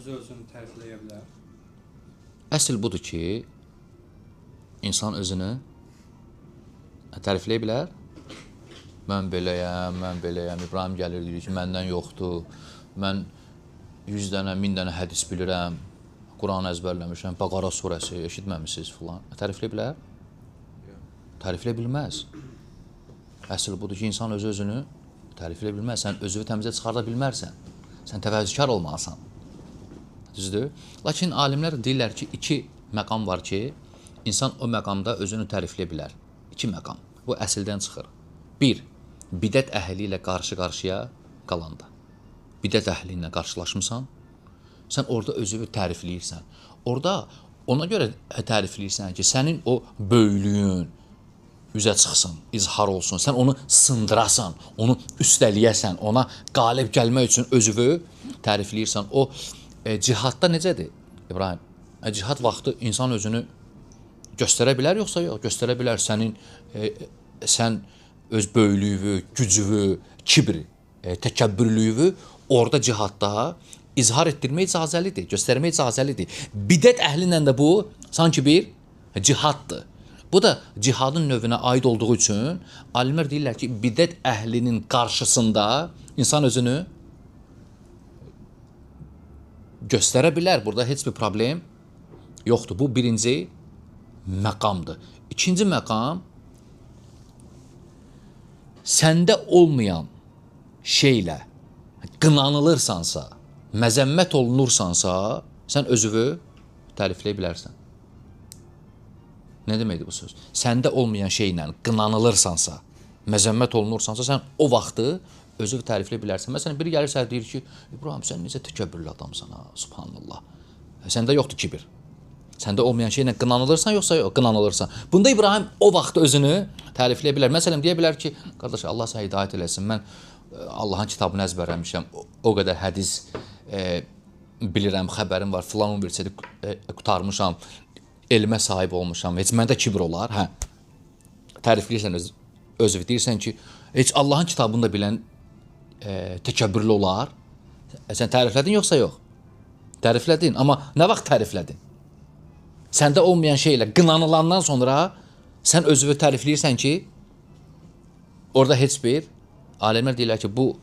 Özü özünü tərifləyə bilər. Əsl budur ki, insan özünü tərifləyə bilər. Mən beləyəm, mən beləyəm. İbrahim gəlir, deyir ki, məndən yoxdur. Mən 100 dənə, 1000 dənə hədis bilirəm. Quranı əzbərləmişəm, Bəqara surəsi eşitməmisiniz filan. Tərifləyə bilər? Tərifləyə bilməz. Əsl budur ki, insan özü özünü tərifləyə bilməz. Sən özünü təmizə çıxarda bilmərsən. Sən təvəzzükar olmalısan. Düzdür? Lakin alimlər deyirlər ki, iki məqam var ki, insan o məqamda özünü tərifləyə bilər. İki məqam. Bu əsildən çıxır. Bir, bidət əhli ilə qarşı-qarşıya qalanda. Bidət əhli ilə qarşılaşmısan, sən orada özünü tərifləyirsən. Orada ona görə tərifləyirsən ki, sənin o böyüklüyün üzə çıxsın, izhar olsun. Sən onu sındırasan, onu üstəliyəsən, ona qalib gəlmək üçün özünü tərifləyirsən. O cihadda necədir, İbrahim? Cihad vaxtı insan özünü göstərə bilər yoxsa yox? Göstərə bilər. Sənin sən öz böyüklüyünü, gücünü, kibri, təkəbbürlüyünü orada cihadda izhar etdirmək icazəlidir, göstərmək icazəlidir. Bidət əhli ilə də bu sanki bir cihaddır. Bu da cihadın növünə aid olduğu üçün alimlər deyirlər ki, bidət əhlinin qarşısında insan özünü göstərə bilər. Burada heç bir problem yoxdur. Bu birinci məqamdır. İkinci məqam, səndə olmayan şeylə qınanılırsansa, məzəmmət olunursansa, sən özünü tərifləyə bilərsən. Nə deməkdir bu söz? Səndə olmayan şeylə qınanılırsansa, məzəmmət olunursansa, sən o vaxtı özünü tərifləyə bilərsən. Məsələn, biri gəlir sənə deyir ki, İbrahim, sən necə təkəbbürlü adamsan ha, subhanallah. Səndə yoxdur kibir. Səndə olmayan şeylə qınanılırsan, yoxsa yox, qınanılırsan. Bunda İbrahim o vaxt özünü tərifləyə bilər. Məsələn, deyə bilər ki, qardaş, Allah sənə hidayət eləsin, mən Allahın kitabını əzbərləmişəm, o qədər hədis bilirəm, xəbərim var, filan universiteti qurtarmışam, elmə sahib olmuşam, heç məndə kibir olar, hə. Tərifləyirsən özünü, deyirsən ki, heç Allahın kitabını da bilən təkəbbürlü olar. Sən təriflədin yoxsa yox? Təriflədin, amma nə vaxt təriflədin? Səndə olmayan şeylə qınanılandan sonra sən özünü tərifləyirsən ki, orada heç bir, alimlər deyirlər ki, bu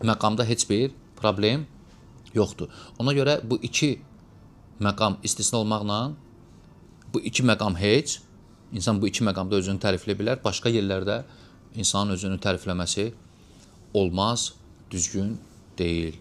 məqamda heç bir problem yoxdur. Ona görə bu iki məqam istisna olmaqla, bu iki məqam heç, insan bu iki məqamda özünü tərifləyə bilər. Başqa yerlərdə insanın özünü tərifləməsi olmaz, düzgün deyil.